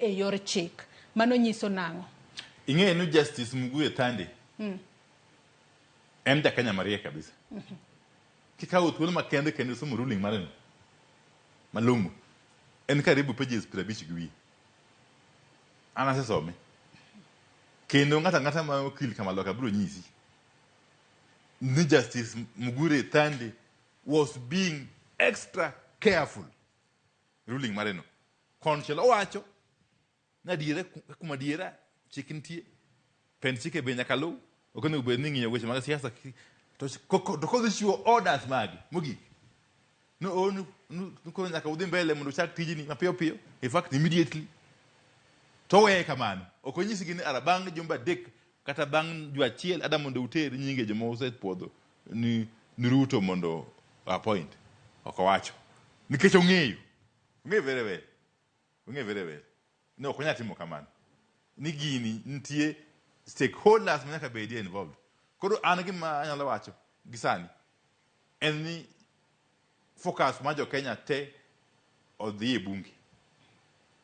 e yor chik. Mano nyiso nang'o? Ing'eyo ni Justice Mugure Thande en ja Kenya mariek kabisa. Kikawo thuolo makende kendo somo ruling mare no malong'o, en karibu pages 50 gi wiye. An asesome. Kendo ng'ato ang'ata ma okil kamaloka biro nyisi ni Justice Mugure Thande was being extra careful ruling mare no. Konchiel owacho ni adiera kuom adiera chik nitie, pend chike be nyaka luw, ok onego bed ni ing'iyo weche mag siasa to to kodhi chiwo orders mage mogik no o nu koro nyaka udhi mbele mondo uchak tijni mapiyo piyo, in fact immediately. To oweye kamano, ok onyisgi ni ara bang' jumbe 3 kata bang' juma achiel ada mondo uter nyinge joma osepuodho ni Ruto mondo appoint. Ok owacho nikech ong'eyo, ong'eyo very well, ong'eyo very well ni ok onyal timo kamano, ni gini nitie stakeholders ma nyaka bedie involved. Koro an gima anyalo wacho gi sani en ni focus mar jo Kenya te odhi e bunge.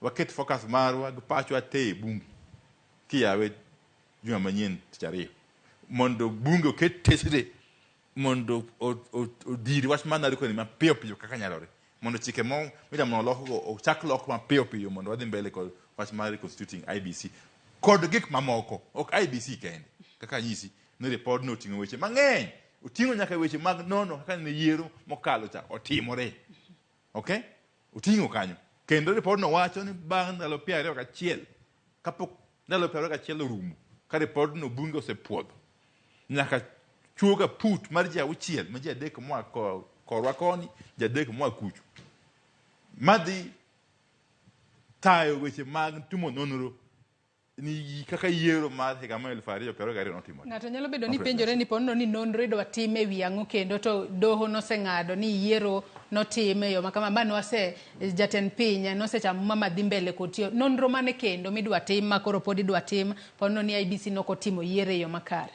Waket focus marwa gi pachwa te e bunge kiyawe juma manyien tich ariyo mondo bunge oket tesre mondo odir wach mar NARCO ni mapiyo piyo kaka nyalore, mondo chike mo mitamo lokgo ochak lok mapiyo piyo mondo wadhi mbele kod wach mar reconstituting IEBC kod gik mamoko, ok IEBC kende. Kaka anyisi ni report no oting'o weche mang'eny, oting'o nyaka weche mag nono kaka ne yiero mokalo cha otimore. Okay, oting'o kanyo kendo report no wacho ni bang' ndalo 21, kapok ndalo 21 orumo ka report no bunge osepuodho, nyaka chuoga put mar ji 6 ma ji 3 moa korwa koni, ji 3 moa kucho, madhi tayo weche mag timo nonro ni kaka yiero mar higa mar 2022 notimore. Ng'ato nyalo bedo ni penjore ni ponono ni nonro idwa tim e wi ang'o kendo to doho noseng'ado ni yiero notim e yo ma kama ma nose jatend piny nosechamo mama dhi mbele kod tiyo. Nonro mane kendo midwa tim ma koro pod idwa tim ponono ni IEBC nokotimo yiero e yo makare?